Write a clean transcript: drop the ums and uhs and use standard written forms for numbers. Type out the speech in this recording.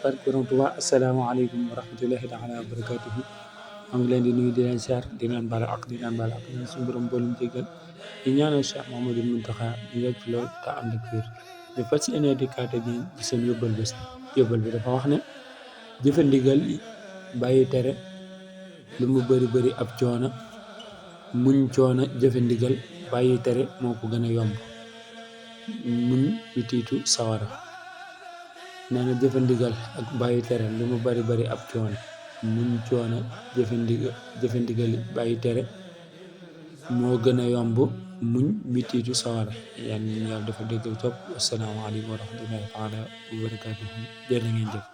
barke borom Tuubaa asalaamaaleykum wa rahmatullahi taala wa barakatuhu maa ngi leen di nuyu di leen siyaar di leen baal ak di leen suñu borom boolum jéggal di ñaanal Cheikh Mouhamadou Mountakha ñu yegg fi lool te ànd ak wér di fas yéene dikkaate bi di seen yóbbal bés yóbbal bi dafa wax ne jëfe ndigal bàyyi tere lu mu bëri ab coono muñ coono jëfe ndigal bàyyi tere moo ko gën a yomb muñ witiitu sawara nee na jëfe ndigal ak bàyyi tere lu mu bëri ab coono muñ coono jëfe ndigal bàyyi tere moo gën a yomb muñ witiitu sawara yàlla ñu yàlla dafa dégg topp asalaamaaleykum wa rahmatullahi taala wa barakatuhu jërë ngeen jëf